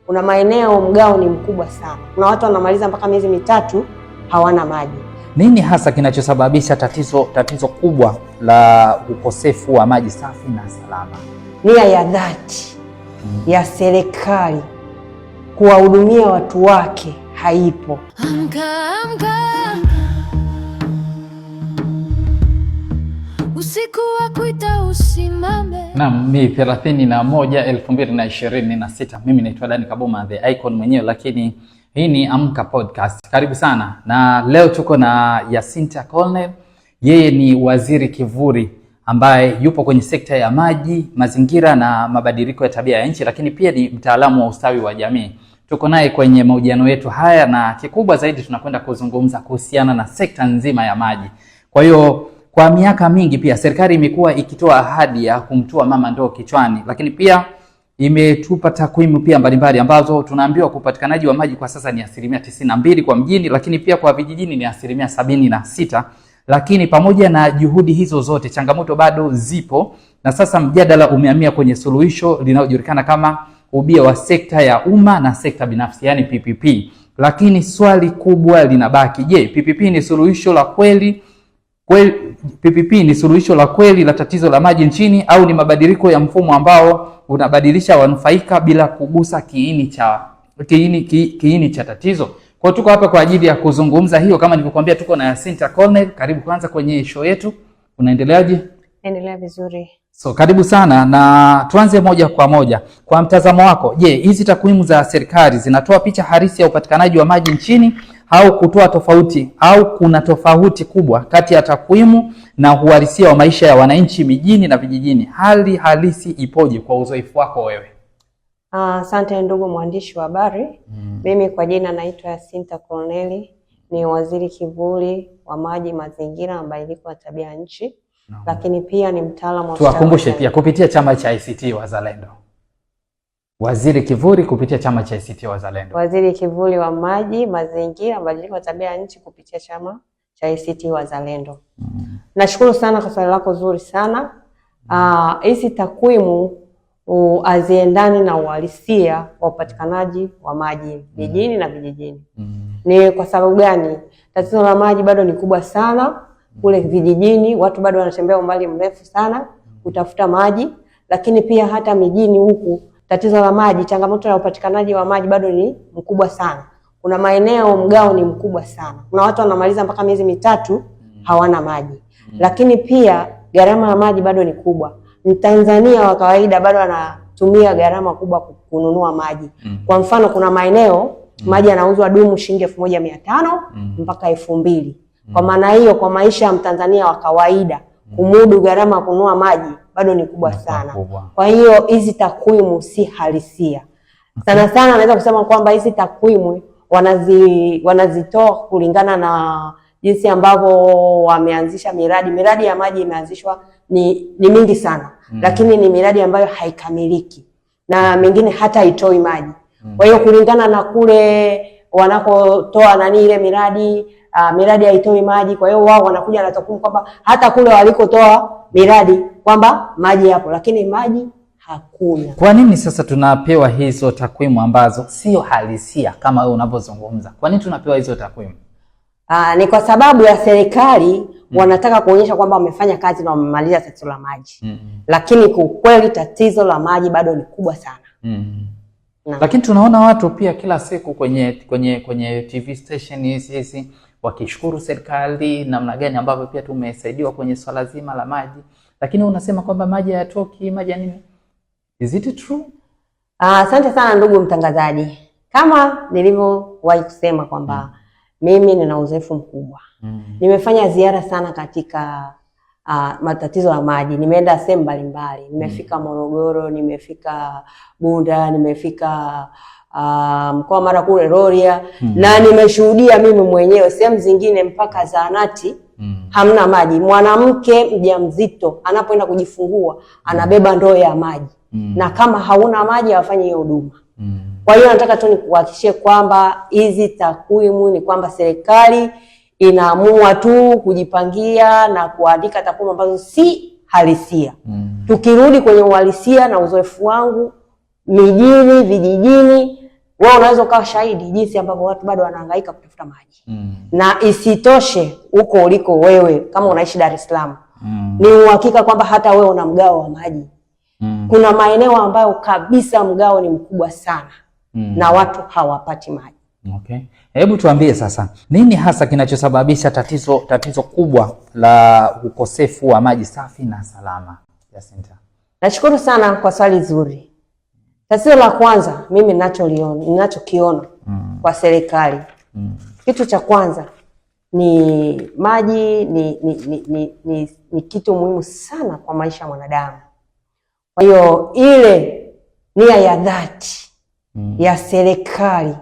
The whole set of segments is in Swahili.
Kuna maeneo mgao ni mkubwa sana, kuna watu wanamaliza mpaka miezi 3 hawana maji. Nini hasa kinachosababisha tatizo kubwa la ukosefu wa maji safi na salama? Nia ya dhati ya serikali kuwahudumia watu wake haipo. Amka, amka, usiku wa kuita usimame. Naam, ni 31/2026. Mimi naitwa Dani Kaboma, the icon mwenyewe, lakini hii ni Amka Podcast. Karibu sana. Na leo tuko na Yasinta Colnel. Yeye ni waziri kivuli ambaye yupo kwenye sekta ya maji, mazingira na mabadiliko ya tabia ya nchi, lakini pia ni mtaalamu wa ustawi wa jamii. Tuko naye kwenye mahojiano yetu haya, na kikubwa zaidi tunakwenda kuzungumza kuhusiana na sekta nzima ya maji. Kwa hiyo kwa miaka mingi pia serikali imekuwa ikitoa ahadi ya kumtoa mama ndoo kichwani, lakini pia imetupa takwimu pia mbalimbali ambazo tunaambiwa upatikanaji wa maji kwa sasa ni 92% kwa mjini, lakini pia kwa vijijini ni 76%. Lakini pamoja na juhudi hizo zote, changamoto bado zipo, na sasa mjadala umehamia kwenye suluhisho linalojulikana kama ubia wa sekta ya umma na sekta binafsi, yani PPP. Lakini swali kubwa linabaki, je, PPP ni suluhisho la kweli kweli? PPP ni suluhisho la kweli la tatizo la maji nchini au ni mabadiliko ya mfumo ambao unabadilisha wanufaika bila kugusa kiini cha tatizo? Kwa tuko hapa kwa ajili ya kuzungumza hiyo. Kama nilivyokuambia, tuko na Yasinta Colnel. Karibu kwanza kwenye show yetu. Unaendeleaje? Endelea vizuri. So karibu sana, na tuanze moja kwa moja. Kwa mtazamo wako, je, hizi takwimu za serikali zinatoa picha halisi ya upatikanaji wa maji nchini au kutoa tofauti au kuna tofauti kubwa kati ya takwimu na uhalisia wa maisha ya wananchi mijini na vijijini? Hali halisi ipoje kwa uzoefu wako wewe? Asante ndugu mwandishi wa habari. Mimi kwa jina naitwa Yasinta Colnel, ni waziri kivuli wa maji, mazingira na mabadiliko ya tabia nchi. No. Lakini pia ni mtaalamu wa Tuwakumbushe pia kupitia chama cha ACT Wazalendo. Waziri kivuli kupitia chama cha ACT Wazalendo. Waziri kivuli wa maji, mazingira, mabadiliko ya tabia nchi kupitia chama cha ACT Wazalendo. Nashukuru sana kwa swali lako zuri sana. Hizi takwimu haziendani na uhalisia wa upatikanaji wa maji mijini na vijijini. Ni kwa sababu gani? Tatizo la maji bado ni kubwa sana kule vijijini, watu bado wanatembea umbali mrefu sana kutafuta maji, lakini pia hata mijini huku tatizo la maji, changamoto ya upatikanaji wa maji bado ni mkubwa sana. Kuna maeneo mgao ni mkubwa sana, kuna watu wanamaliza mpaka miezi 3 hawana maji. Lakini pia gharama ya maji bado ni kubwa. Mtanzania wa kawaida bado anatumia gharama kubwa kununua maji. Kwa mfano kuna maeneo maji yanauzwa dumu shilingi 1500 mpaka 2000. Kwa maana hiyo, kwa maisha ya Mtanzania wa kawaida kumudu gharama ya kununua maji bado ni kubwa sana. Kwa hiyo hizi takwimu si halisia. Sana sana naweza kusema kwamba hizi takwimu wanazitoa kulingana na jinsi ambavyo wameanzisha miradi. Miradi ya maji imeanzishwa ni mingi sana, lakini ni miradi ambayo haikamiliki na mingine hata haitoi maji. Kwa hiyo kulingana na kule wanakotoa ile miradi, miradi haitoi maji. Kwa hiyo wao wanakuja na takwimu kwamba hata kule walikotoa miradi kwamba maji yapo, lakini maji hakuna. Kwa nini sasa tunapewa hizo takwimu ambazo sio halisia kama wewe unavyozungumza? Kwa nini tunapewa hizo takwimu? Ni kwa sababu ya serikali wanataka kuonyesha kwamba wamefanya kazi na wamemaliza tatizo la maji. Lakini kwa kweli tatizo la maji bado ni kubwa sana. Lakini tunaona watu pia kila siku kwenye TV station hizi wakishukuru serikali namna gani ambavyo pia tumesaidiwa kwenye swala zima la maji, lakini unasema kwamba maji hayatoki, maji ya nini? Is it true? Asante sana ndugu mtangazaji. Kama nilivyowahi kusema kwamba mimi nina uzoefu mkubwa. Nimefanya ziara sana katika matatizo ya maji. Nimeenda sehemu mbalimbali. Nimefika Morogoro, nimefika Bunda, nimefika mkoa Mara kule Rorya, na nimeshuhudia mimi mwenyewe sehemu zingine mpaka zahanati hamna maji. Mwanamke mjamzito anapoenda kujifungua anabeba ndoo ya maji. Na kama hauna maji hawafanyi hiyo huduma. Kwa hiyo nataka tu nikuhakikishie kwamba hizi takwimu ni kwamba serikali inaamua tu kujipangia na kuandika takwimu ambazo si halisia. Tukirudi kwenye uhalisia na uzoefu wangu mijini, vijijini, Wewe unaweza ukawa shahidi jinsi ambavyo watu bado wanahangaika kutafuta maji. Na isitoshe huko uliko wewe kama unaishi Dar es Salaam, ni uhakika kwamba hata wewe una mgao wa maji. Kuna maeneo ambayo kabisa mgao ni mkubwa sana na watu hawapati maji. Okay. Hebu tuambie sasa, nini hasa kinachosababisha tatizo kubwa la ukosefu wa maji safi na salama? Jacinta. Nashukuru sana kwa swali zuri. Tatizo la kwanza mimi ninachokiona kwa serikali, kitu cha kwanza ni maji ni kitu muhimu sana kwa maisha ya mwanadamu. Kwa hiyo ile nia ya dhati ya serikali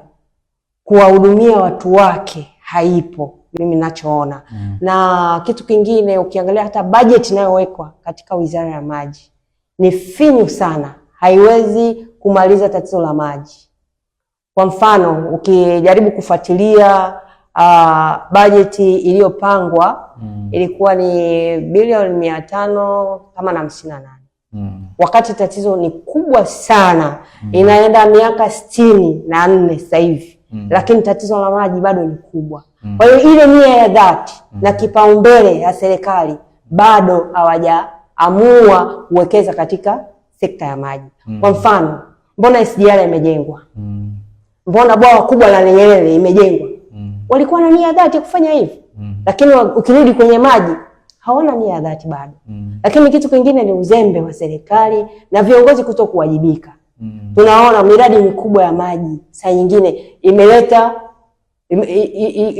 kuwahudumia watu wake haipo, mimi ninachoona. Na kitu kingine ukiangalia hata bajeti inayowekwa katika Wizara ya Maji ni finyu sana, haiwezi kumaliza tatizo la maji. Kwa mfano ukijaribu kufuatilia bajeti iliyopangwa ilikuwa ni bilioni 558. Wakati tatizo ni kubwa sana, inaenda miaka 64 sasa hivi, lakini tatizo la maji bado ni kubwa. Kwa hiyo ile nia ya dhati na kipaumbele ya serikali bado hawajaamua kuwekeza katika sekta ya maji. Kwa mfano, mbona SGR imejengwa? Mbona bwawa kubwa la Nyerere imejengwa? Walikuwa na nia dhati kufanya hivi. Lakini ukirudi kwenye maji hawana nia ya dhati bado. Lakini kitu kingine ni uzembe wa serikali na viongozi kutokuwajibika. Tunaona miradi mikubwa ya maji saa nyingine imeleta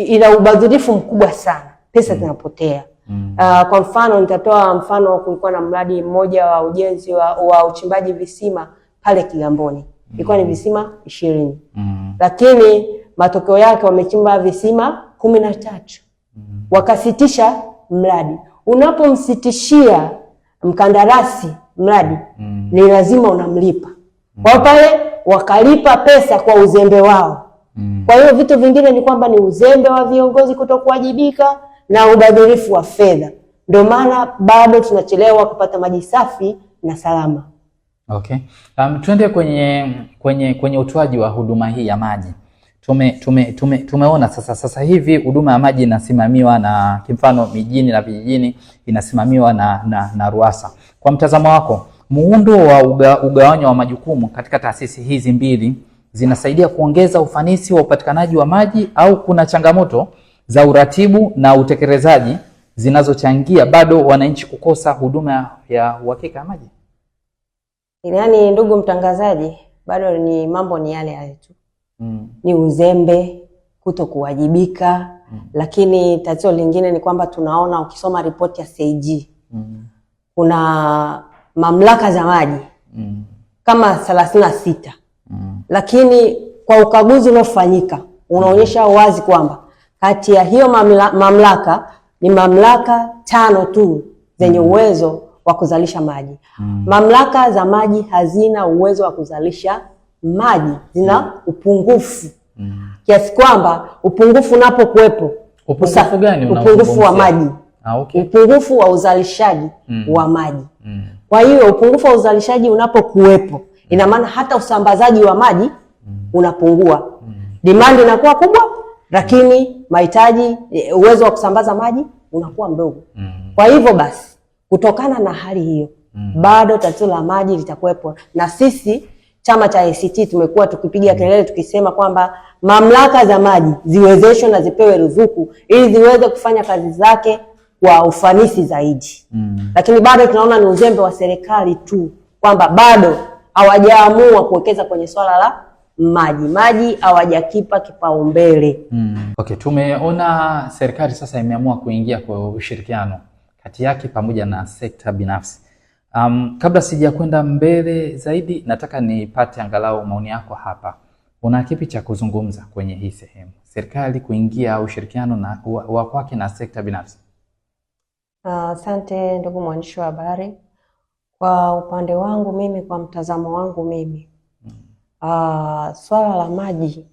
ina ubadhirifu mkubwa sana, pesa zinapotea. Kwa mfano nitatoa mfano, kulikuwa na mradi mmoja wa ujenzi wa uchimbaji visima pale Kigamboni, ilikuwa ni visima 20. Lakini matokeo yake wamechimba visima 13. Wakasitisha mradi. Unapomsitishia mkandarasi mradi, ni lazima unamlipa. Kwa pale wakalipa pesa kwa uzembe wao. Kwa hiyo vitu vingine ni kwamba ni uzembe wa viongozi kutokuwajibika na ubadhirifu wa fedha. Ndio maana bado tunachelewa kupata maji safi na salama. Okay. Tuende kwenye utoaji wa huduma hii ya maji. Tumeona sasa hivi huduma ya maji inasimamiwa na, kimfano mijini na vijijini inasimamiwa na RUWASA. Kwa mtazamo wako, muundo wa ugawanyo wa majukumu katika taasisi hizi mbili zinasaidia kuongeza ufanisi wa upatikanaji wa maji au kuna changamoto za uratibu na utekelezaji zinazochangia bado wananchi kukosa huduma ya uhakika ya maji? Yaani ndugu mtangazaji, bado ni mambo ni yale yale tu. Ni uzembe, kutokuwajibika. Lakini tatizo lingine ni kwamba tunaona ukisoma ripoti ya CAG, kuna mamlaka za maji kama 36. Lakini kwa ukaguzi uliofanyika unaonyesha wazi kwamba kati ya hiyo mamlaka ni mamlaka 5 tu zenye uwezo wa kuzalisha maji. Mamlaka za maji hazina uwezo wa kuzalisha maji, zina upungufu. Kiasi kwamba upungufu unapokuwepo, Upungufu gani upungufu wa maji. Okay. Upungufu wa uzalishaji wa maji. Kwa hiyo upungufu wa uzalishaji unapokuwepo, ina maana hata usambazaji wa maji unapungua. Demand inakuwa kubwa, lakini mahitaji, uwezo wa kusambaza maji unakuwa mdogo. Kwa hivyo basi, kutokana na hali hiyo, bado tatizo la maji litakuwepo. Na sisi chama cha ACT tumekuwa tukipiga kelele tukisema kwamba mamlaka za maji ziwezeshwe na zipewe ruzuku ili ziweze kufanya kazi zake kwa ufanisi zaidi. Lakini bado tunaona ni uzembe wa serikali tu kwamba bado hawajaamua kuwekeza kwenye swala la maji. Maji hawajakipa kipaumbele. Okay, tumeona serikali sasa imeamua kuingia kwa ushirikiano kati yake pamoja na sekta binafsi. Kabla sijakwenda mbele zaidi, nataka nipate angalau maoni yako hapa. Una kipi cha kuzungumza kwenye hii sehemu? Serikali kuingia ushirikiano na wa kwake na sekta binafsi. Asante ndugu mwandishi wa habari. Kwa upande wangu mimi, kwa mtazamo wangu mimi, swala la maji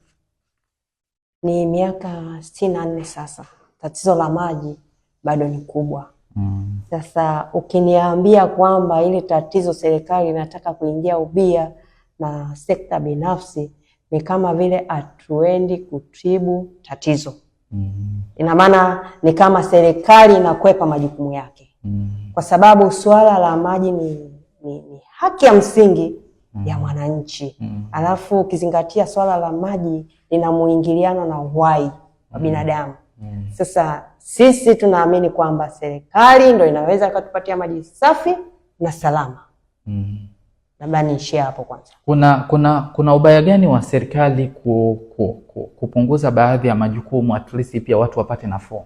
ni miaka 64 sasa. Tatizo la maji bado ni kubwa. Sasa ukiniambia kwamba ile tatizo serikali inataka kuingia ubia na sekta binafsi, ni kama vile hatuendi kutibu tatizo. Ina maana ni kama serikali inakwepa majukumu yake, kwa sababu suala la maji ni haki ya msingi ya mwananchi. Alafu ukizingatia swala la maji lina muingiliano na uhai wa binadamu. Sasa sisi tunaamini kwamba serikali ndo inaweza ikatupatia maji safi na salama. Labda niishie hapo kwanza. Kuna ubaya gani wa serikali kupunguza baadhi ya majukumu at least pia watu wapate nafuu?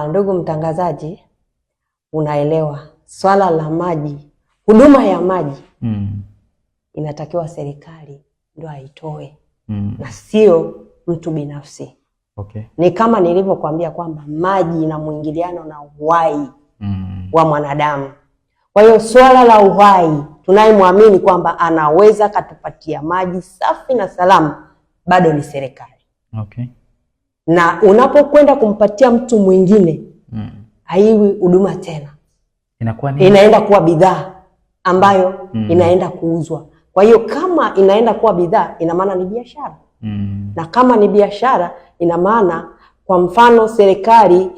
Ndugu mtangazaji, unaelewa swala la maji, huduma ya maji inatakiwa serikali ndo aitoe na sio mtu binafsi. Okay. Ni kama nilivyokuambia kwamba maji ina mwingiliano na uhai wa mwanadamu. Kwa hiyo swala la uhai, tunayemwamini kwamba anaweza katupatia maji safi na salama bado ni serikali. Okay. Na unapokwenda kumpatia mtu mwingine haiwi huduma tena, inakuwa nini? Inaenda kuwa bidhaa ambayo inaenda kuuzwa. Kwa hiyo kama inaenda kuwa bidhaa, ina maana ni biashara. Na kama ni biashara, ina maana kwa mfano serikali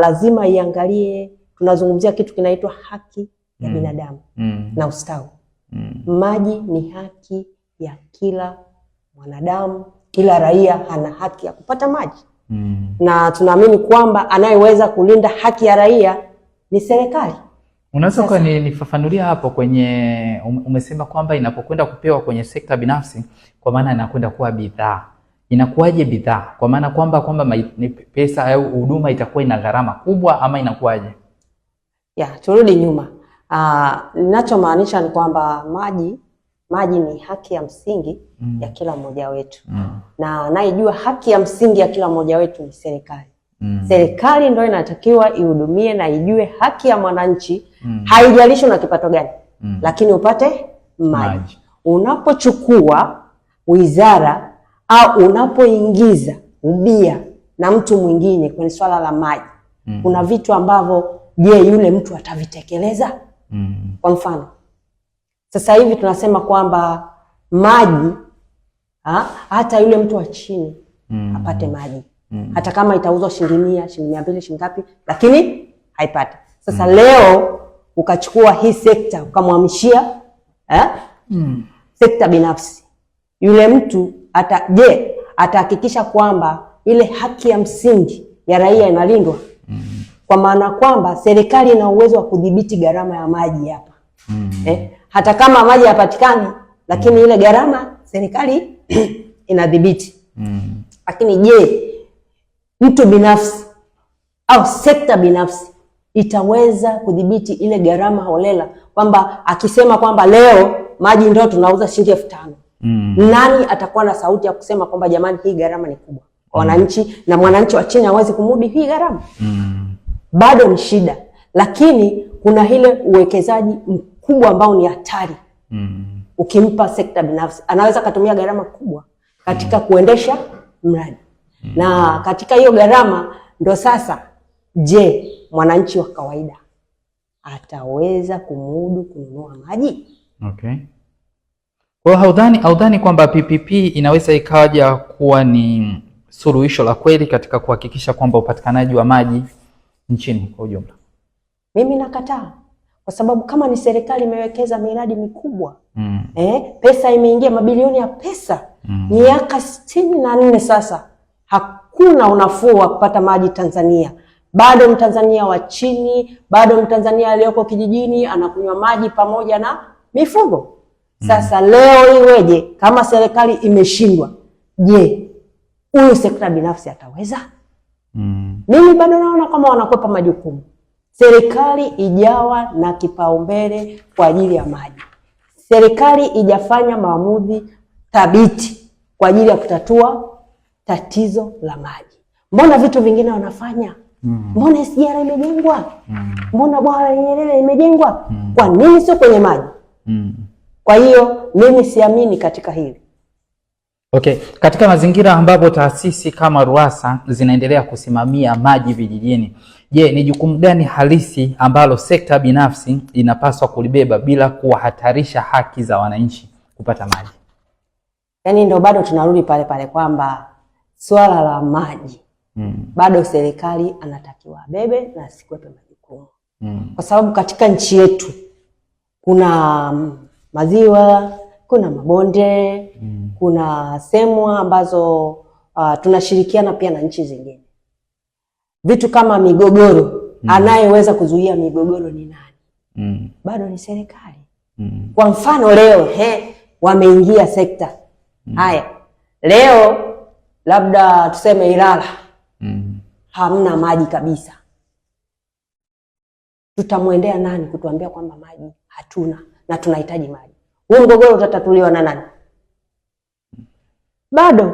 lazima iangalie, tunazungumzia kitu kinaitwa haki ya binadamu na ustawi. Maji ni haki ya kila mwanadamu, kila raia ana haki ya kupata maji. Na tunaamini kwamba anayeweza kulinda haki ya raia ni serikali. Unaweza ukanifafanulia hapo kwenye umesema kwamba inapokwenda kupewa kwenye sekta binafsi, kwa maana inakwenda kuwa bidhaa. Inakuwaje bidhaa? Kwa maana kwamba pesa au huduma itakuwa ina gharama kubwa ama inakuwaje? Ya, turudi nyuma. Ninachomaanisha ni kwamba maji ni haki ya msingi ya kila mmoja wetu. Na anayejua haki ya msingi ya kila mmoja wetu ni serikali. Serikali ndio inatakiwa ihudumie na ijue haki ya mwananchi. Haijalishi una kipato gani, lakini upate maji. Unapochukua wizara au unapoingiza ubia na mtu mwingine kwenye swala la maji, kuna vitu ambavyo je, yule mtu atavitekeleza? Kwa mfano, sasa hivi tunasema kwamba maji hata yule mtu wa chini apate maji. Hata kama itauzwa shilingi 100, shilingi 200, shilingi ngapi, lakini haipati. Sasa leo ukachukua hii sekta ukamhamishia sekta binafsi, yule mtu atahakikisha kwamba ile haki ya msingi ya raia inalindwa? Kwa maana kwamba serikali ina uwezo wa kudhibiti gharama ya maji hapa. Hata kama maji hayapatikani, lakini ile gharama serikali inadhibiti. Lakini je, mtu binafsi au sekta binafsi itaweza kudhibiti ile gharama holela, kwamba akisema kwamba leo maji ndio tunauza shilingi 5,000, nani atakuwa na sauti ya kusema kwamba jamani, hii gharama ni kubwa kwa wananchi, na mwananchi wa chini hawezi kumudu hii gharama? Bado ni shida, lakini kuna ile uwekezaji mkubwa ambao ni hatari. Ukimpa sekta binafsi anaweza katumia gharama kubwa katika kuendesha mradi. Na katika hiyo gharama ndo sasa, je, mwananchi wa kawaida ataweza kumudu kununua maji? Okay. Kwa hiyo haudhani kwamba PPP inaweza ikaja kuwa ni suluhisho la kweli katika kuhakikisha kwamba upatikanaji wa maji nchini kwa ujumla? Mimi nakataa, kwa sababu kama ni serikali imewekeza miradi mikubwa, pesa imeingia, mabilioni ya pesa, miaka 64 sasa hakuna unafuu wa kupata maji Tanzania. Bado Mtanzania wa chini, bado Mtanzania aliyoko kijijini anakunywa maji pamoja na mifugo. Sasa leo iweje kama serikali imeshindwa? Je, huyu sekta binafsi ataweza? Mimi bado naona kama wanakwepa majukumu. Serikali ijawa na kipaumbele kwa ajili ya maji. Serikali ijafanya maamuzi thabiti kwa ajili ya kutatua tatizo la maji. Mbona vitu vingine wanafanya? Mbona SGR imejengwa? Mbona bwawa la Nyerere imejengwa? Kwa nini sio kwenye maji? Kwa hiyo mimi siamini katika hili. Okay, katika mazingira ambapo taasisi kama RUWASA zinaendelea kusimamia maji vijijini, je, ni jukumu gani halisi ambalo sekta binafsi inapaswa kulibeba bila kuwahatarisha haki za wananchi kupata maji? Yaani ndo bado tunarudi pale pale kwamba swala la maji bado serikali anatakiwa abebe na asikwepe majukumu kwa sababu katika nchi yetu kuna maziwa, kuna mabonde, kuna sehemu ambazo tunashirikiana pia na nchi zingine. Vitu kama migogoro, anayeweza kuzuia migogoro ni nani? Bado ni serikali. Kwa mfano leo wameingia sekta haya, leo labda tuseme Ilala hamna maji kabisa, tutamwendea nani kutuambia kwamba maji hatuna na tunahitaji maji? Huu mgogoro utatatuliwa na nani? Bado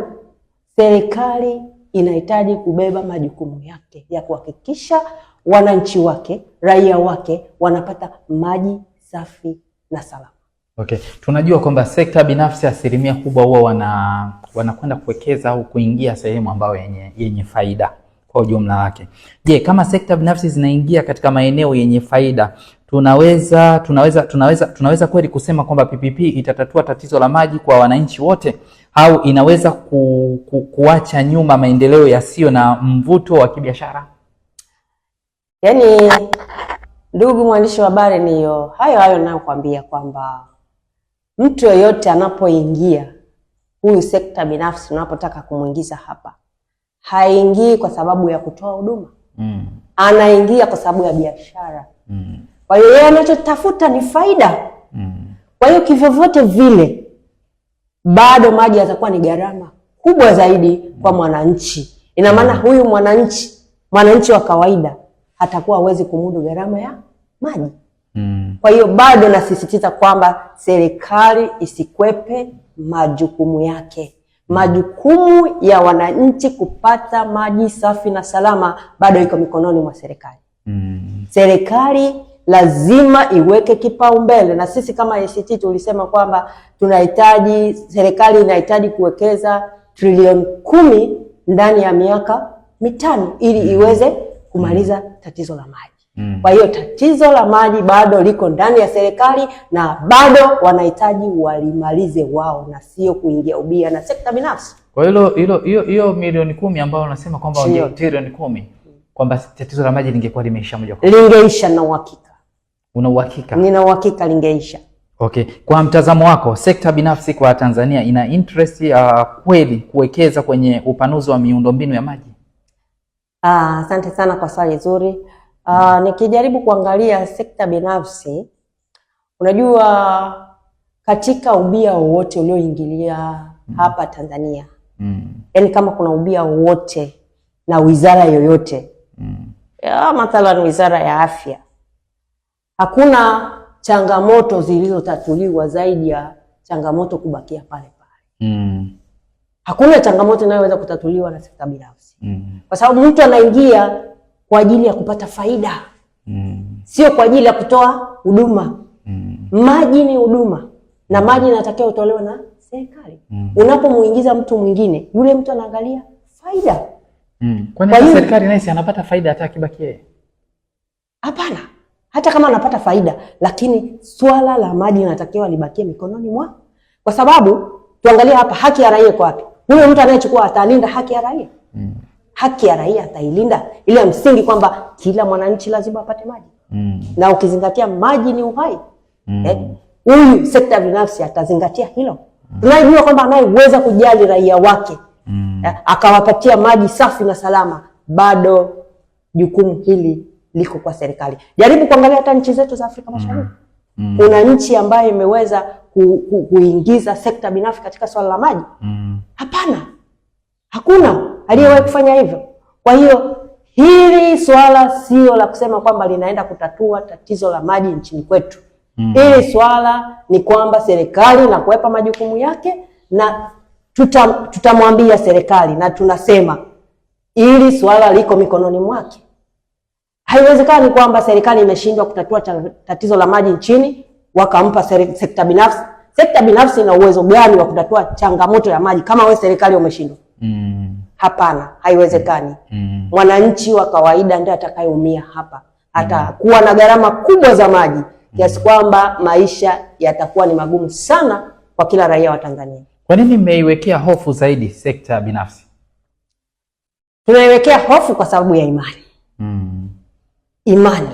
serikali inahitaji kubeba majukumu yake ya kuhakikisha wananchi wake, raia wake wanapata maji safi na salama. Okay. Tunajua kwamba sekta binafsi asilimia kubwa huwa wanakwenda kuwekeza au kuingia sehemu ambayo yenye faida kwa ujumla wake. Je, kama sekta binafsi zinaingia katika maeneo yenye faida, tunaweza kweli kusema kwamba PPP itatatua tatizo la maji kwa wananchi wote au inaweza kuacha nyuma maendeleo yasiyo na mvuto wa kibiashara? Yaani, ndugu mwandishi wa habari, niyo hayo hayo nayokuambia kwamba mtu yoyote anapoingia huyu sekta binafsi, unapotaka kumwingiza hapa, haingii kwa sababu ya kutoa huduma, anaingia kwa sababu ya biashara. Kwa hiyo yeye anachotafuta ni faida. Kwa hiyo kivyovyote vile bado maji yatakuwa ni gharama kubwa zaidi kwa mwananchi. Ina maana huyu mwananchi wa kawaida atakuwa hawezi kumudu gharama ya maji. Kwa hiyo bado nasisitiza kwamba serikali isikwepe majukumu yake. Majukumu ya wananchi kupata maji safi na salama bado iko mikononi mwa serikali. Serikali lazima iweke kipaumbele, na sisi kama ACT tulisema kwamba tunahitaji, serikali inahitaji kuwekeza trilioni 10 ndani ya miaka 5 ili iweze kumaliza tatizo la maji. Kwa hiyo tatizo la maji bado liko ndani ya serikali na bado wanahitaji walimalize wao na sio kuingia ubia na sekta binafsi. Kwa hiyo hiyo milioni 10 ambayo unasema kwamba trilioni 10 kwamba tatizo la maji lingekuwa limeisha moja kwa moja. Lingeisha na uhakika. Una uhakika? Nina uhakika lingeisha. Okay. Kwa mtazamo wako, sekta binafsi kwa Tanzania ina interest ya kweli kuwekeza kwenye upanuzi wa miundombinu ya maji? Asante sana kwa swali zuri. Nikijaribu kuangalia sekta binafsi, unajua katika ubia wowote ulioingilia hapa Tanzania, yaani kama kuna ubia wowote na wizara yoyote, ya mathalan wizara ya afya, hakuna changamoto zilizotatuliwa zaidi ya changamoto kubakia pale pale. Hakuna changamoto inayoweza kutatuliwa na sekta binafsi. Kwa sababu mtu anaingia kwa ajili ya kupata faida, sio kwa ajili ya kutoa huduma. Maji ni huduma na maji inatakiwa utolewe na serikali. Unapomuingiza mtu mwingine, yule mtu anaangalia faida. Kwani serikali naye si anapata faida hata akibaki yeye? Hapana. Hata kama anapata faida, lakini swala la maji linatakiwa libakie mikononi mwa, kwa sababu tuangalie hapa haki ya raia iko wapi? Huyo mtu anayechukua atalinda haki ya raia? Haki ya raia atailinda, ile msingi kwamba kila mwananchi lazima apate maji. Na ukizingatia maji ni uhai. Huyu sekta binafsi atazingatia hilo. Tunajua kwamba anayeweza kujali raia wake, akawapatia maji safi na salama, bado jukumu hili liko kwa serikali. Jaribu kuangalia hata nchi zetu za Afrika Mashariki. Kuna nchi ambayo imeweza kuingiza sekta binafsi katika swala la maji? Hapana. Hakuna aliyewahi kufanya hivyo. Kwa hiyo hili swala sio la kusema kwamba linaenda kutatua tatizo la maji nchini kwetu. Hili swala ni kwamba serikali na kuwepa majukumu yake, na tutamwambia serikali na tunasema hili swala liko mikononi mwake. Haiwezekani kwamba serikali imeshindwa kutatua tatizo la maji nchini wakampa sekta binafsi. Sekta binafsi ina uwezo gani wa kutatua changamoto ya maji kama wewe serikali umeshindwa? Hapana, haiwezekani. Mwananchi wa kawaida ndiye atakayeumia hapa. Atakuwa na gharama kubwa za maji kiasi kwamba maisha yatakuwa ni magumu sana kwa kila raia wa Tanzania. Kwa nini mmeiwekea hofu zaidi sekta binafsi? Tunaiwekea hofu kwa sababu ya imani. Imani.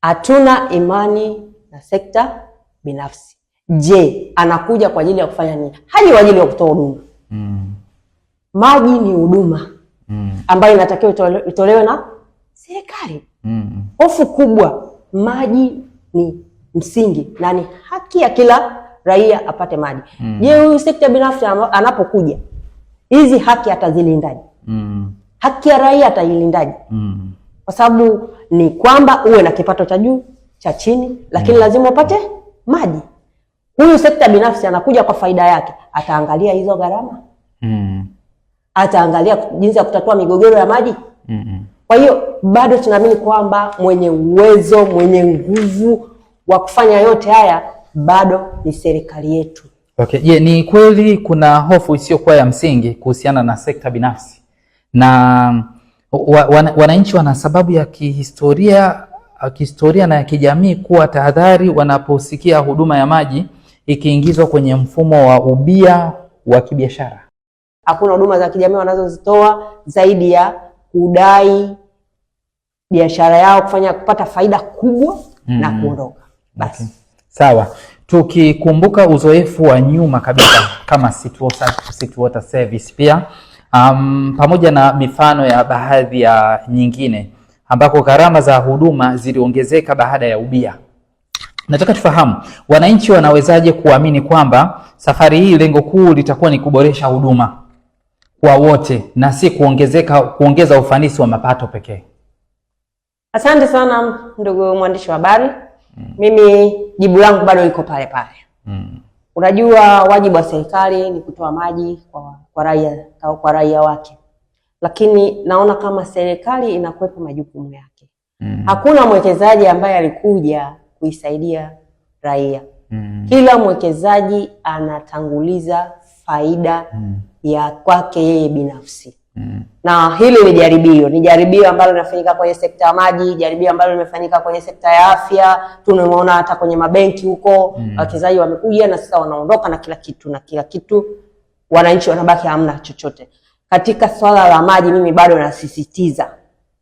Hatuna imani na sekta binafsi. Je, anakuja kwa ajili ya kufanya nini? Haji kwa ajili ya kutoa huduma. Maji ni huduma ambayo inatakiwa itolewe na serikali. Hofu kubwa, maji ni msingi na ni haki ya kila raia apate maji. Je, huyu sekta binafsi anapokuja, hizi haki atazilindaje? Haki ya raia atailindaje? Kwa sababu ni kwamba uwe na kipato cha juu cha chini, lakini lazima upate maji. Huyu sekta binafsi anakuja kwa faida yake, ataangalia hizo gharama? Ataangalia jinsi ya kutatua migogoro ya maji? Kwa hiyo bado tunaamini kwamba mwenye uwezo, mwenye nguvu wa kufanya yote haya bado ni serikali yetu. Okay. Je, ni kweli kuna hofu isiyokuwa ya msingi kuhusiana na sekta binafsi na wananchi wana sababu ya kihistoria na ya kijamii kuwa tahadhari wanaposikia huduma ya maji ikiingizwa kwenye mfumo wa ubia wa kibiashara? Hakuna huduma za kijamii wanazozitoa zaidi ya kudai biashara yao, kufanya kupata faida kubwa na kuondoka. Basi. Okay. Sawa. Tukikumbuka uzoefu wa nyuma kabisa kama City Water Service pia pamoja na mifano ya baadhi ya nyingine ambako gharama za huduma ziliongezeka baada ya ubia. Nataka tufahamu wananchi wanawezaje kuamini kwamba safari hii lengo kuu litakuwa ni kuboresha huduma kwa wote na si kuongeza ufanisi wa mapato pekee. Asante sana ndugu mwandishi wa habari. Mimi jibu langu bado liko pale pale. Unajua, wajibu wa serikali ni kutoa maji kwa raia wake, lakini naona kama serikali inakwepa majukumu yake. Hakuna mwekezaji ambaye alikuja kuisaidia raia. Kila mwekezaji anatanguliza faida ya kwake yeye binafsi. Na hili ni jaribio, ni jaribio ambalo linafanyika kwenye sekta ya maji, jaribio ambalo limefanyika kwenye sekta ya afya. Tumeona hata kwenye mabenki huko wawekezaji wamekuja na sasa wanaondoka na kila kitu na kila kitu, wananchi wanabaki hamna chochote. Katika swala la maji, mimi bado nasisitiza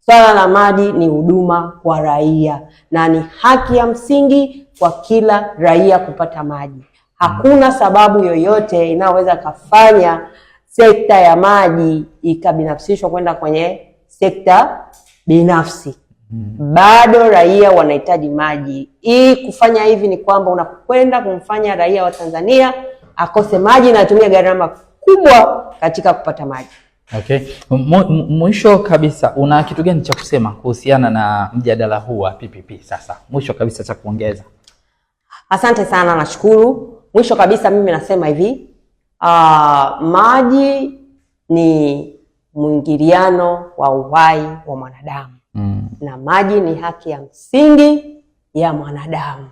swala la maji ni huduma kwa raia na ni haki ya msingi kwa kila raia kupata maji. Hakuna sababu yoyote inayoweza kafanya sekta ya maji ikabinafsishwa kwenda kwenye sekta binafsi. Bado raia wanahitaji maji. Hii kufanya hivi ni kwamba unakwenda kumfanya raia wa Tanzania akose maji na atumie gharama kubwa katika kupata maji. Okay. Mwisho kabisa, una kitu gani cha kusema kuhusiana na mjadala huu wa PPP sasa? Mwisho kabisa cha kuongeza. Asante sana, nashukuru. Mwisho kabisa mimi nasema hivi, maji ni mwingiliano wa uhai wa mwanadamu. Na maji ni haki ya msingi ya mwanadamu.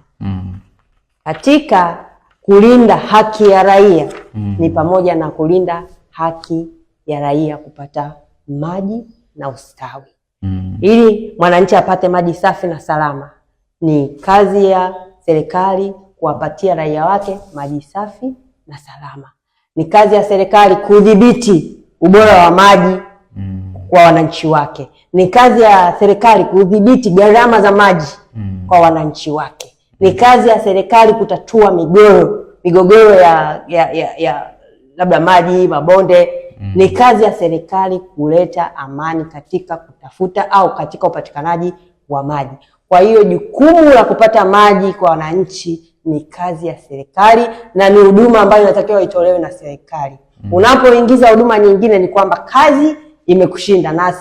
Katika kulinda haki ya raia ni pamoja na kulinda haki ya raia kupata maji na ustawi. Ili mwananchi apate maji safi na salama, ni kazi ya serikali kuwapatia raia wake maji safi na salama. Ni kazi ya serikali kudhibiti ubora wa maji kwa wananchi wake. Ni kazi ya serikali kudhibiti gharama za maji kwa wananchi wake. Ni kazi ya serikali kutatua migogoro ya labda maji, mabonde. Ni kazi ya serikali kuleta amani katika kutafuta au katika upatikanaji wa maji. Kwa hiyo jukumu la kupata maji kwa wananchi ni kazi ya serikali na ni huduma ambayo inatakiwa itolewe na serikali. Unapoingiza huduma nyingine ni kwamba kazi imekushinda, na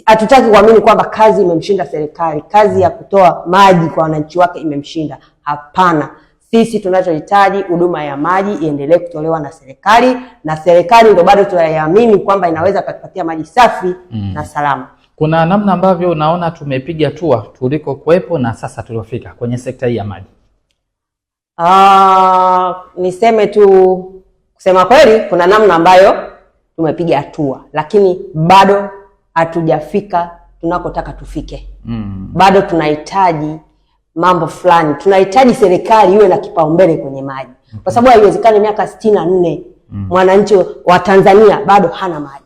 hatutaki kuamini kwamba kazi imemshinda serikali. Kazi ya kutoa maji kwa wananchi wake imemshinda. Hapana. Sisi tunachohitaji huduma ya maji iendelee kutolewa na serikali, na serikali ndio bado tunaiamini kwamba inaweza kutupatia maji safi na salama. Kuna namna ambavyo unaona tumepiga hatua tuliko kuwepo na sasa tuliofika kwenye sekta hii ya maji? Niseme tu, kusema kweli kuna namna ambayo tumepiga hatua, lakini bado hatujafika tunakotaka tufike. Bado tunahitaji mambo fulani. Tunahitaji serikali iwe na kipaumbele kwenye maji, kwa sababu haiwezekani miaka 64 mwananchi wa Tanzania bado hana maji.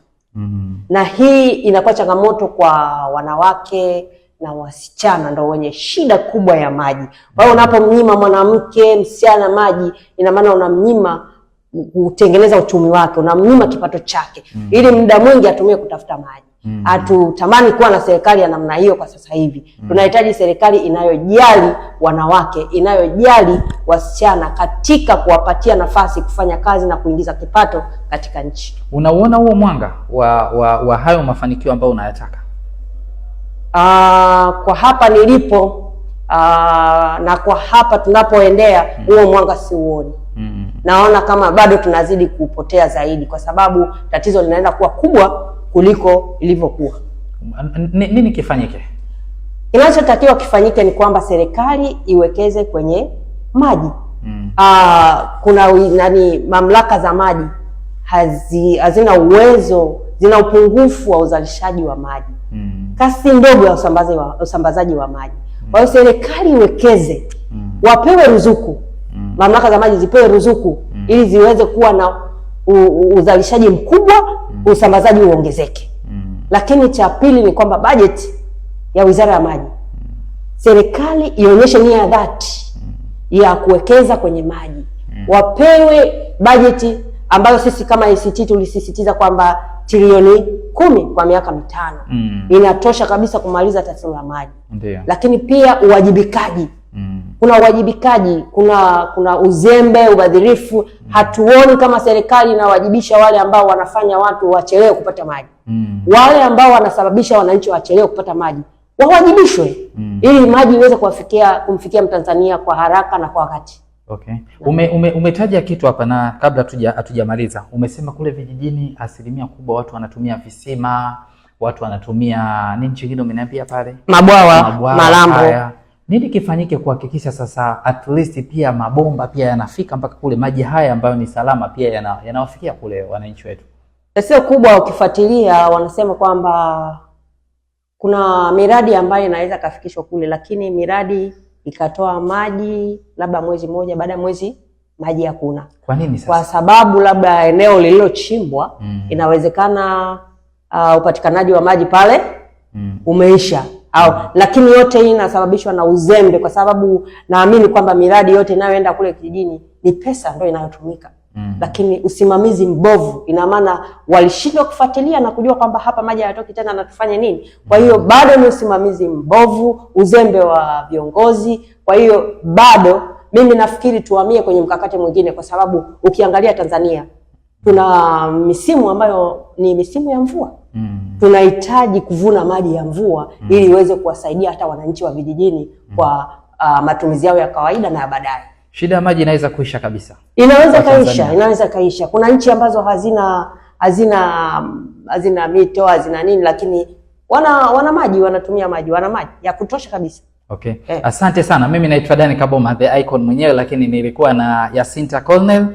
Na hii inakuwa changamoto kwa wanawake na wasichana, ndo wenye shida kubwa ya maji. Kwa hiyo unapomnyima mwanamke msichana maji, ina maana unamnyima kutengeneza uchumi wake, unamnyima kipato chake, ili muda mwingi atumie kutafuta maji. Hatutamani kuwa na serikali ya namna hiyo kwa sasa hivi. Tunahitaji serikali inayojali wanawake, inayojali wasichana katika kuwapatia nafasi kufanya kazi na kuingiza kipato katika nchi. Unauona huo mwanga wa hayo mafanikio ambayo unayataka? Kwa hapa nilipo na kwa hapa tunapoendea, huo mwanga siuoni. Naona kama bado tunazidi kupotea zaidi, kwa sababu tatizo linaenda kuwa kubwa kuliko ilivyokuwa. Nini kifanyike? Kinachotakiwa kifanyike ni kwamba serikali iwekeze kwenye maji. Kuna mamlaka za maji hazina uwezo, zina upungufu wa uzalishaji wa maji. Kasi ndogo ya usambazaji wa maji. Kwa hiyo serikali iwekeze, wapewe ruzuku. Mamlaka za maji zipewe ruzuku ili ziweze kuwa na uzalishaji mkubwa, usambazaji uongezeke. Lakini cha pili ni kwamba bajeti ya Wizara ya Maji, serikali ionyeshe nia ya dhati ya kuwekeza kwenye maji. Wapewe bajeti ambayo sisi kama ACT tulisisitiza kwamba trilioni 10 kwa miaka 5 inatosha kabisa kumaliza tatizo la maji. Ndiyo. Lakini pia uwajibikaji. Kuna uwajibikaji, kuna uzembe, ubadhirifu. Hatuoni kama serikali inawajibisha wale ambao wanafanya watu wachelewe kupata maji. Wale ambao wanasababisha wananchi wachelewe kupata maji wawajibishwe, ili maji iweze kumfikia Mtanzania kwa haraka na kwa wakati. Okay. Umetaja kitu hapa na kabla hatujamaliza. Umesema kule vijijini asilimia kubwa watu wanatumia visima, watu wanatumia nini chingine umeniambia pale? Mabwawa, malambo. Haya. Nini kifanyike kuhakikisha sasa at least pia mabomba pia yanafika mpaka kule, maji haya ambayo ni salama pia yanawafikia kule wananchi wetu? Sio kubwa, ukifuatilia wanasema kwamba kuna miradi ambayo inaweza kafikishwa kule, lakini miradi ikatoa maji labda mwezi mmoja, baada ya mwezi maji hakuna. Kwa nini sasa? Kwa sababu labda eneo lililochimbwa inawezekana upatikanaji wa maji pale umeisha au, lakini yote hii inasababishwa na uzembe, kwa sababu naamini kwamba miradi yote inayoenda kule kijijini ni pesa ndio inayotumika. Lakini usimamizi mbovu, ina maana walishindwa kufuatilia na kujua kwamba hapa maji hayatoki tena na tufanye nini. Kwa hiyo bado ni usimamizi mbovu, uzembe wa viongozi. Kwa hiyo bado mimi nafikiri tuhamie kwenye mkakati mwingine, kwa sababu ukiangalia Tanzania tuna misimu ambayo ni misimu ya mvua. Tunahitaji kuvuna maji ya mvua ili iweze kuwasaidia hata wananchi wa vijijini kwa matumizi yao ya kawaida na ya baadaye. Shida ya maji inaweza kuisha kabisa. Inaweza kaisha, inaweza kaisha. Kuna nchi ambazo hazina mito, hazina nini, lakini wana maji, wanatumia maji, wana maji ya kutosha kabisa. Okay. Asante sana. Mimi naitwa Dani Kaboma, the icon mwenyewe, lakini nilikuwa na Yasinta Colnel.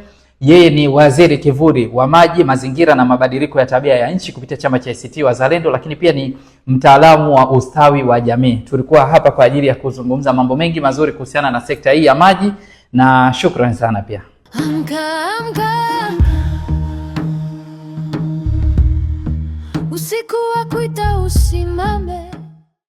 Yeye ni waziri kivuli wa maji, mazingira na mabadiliko ya tabia ya nchi kupitia chama cha ACT Wazalendo, lakini pia ni mtaalamu wa ustawi wa jamii. Tulikuwa hapa kwa ajili ya kuzungumza mambo mengi mazuri kuhusiana na sekta hii ya maji, na shukrani sana pia. Amka, amka. Usiku wa kuita usimame.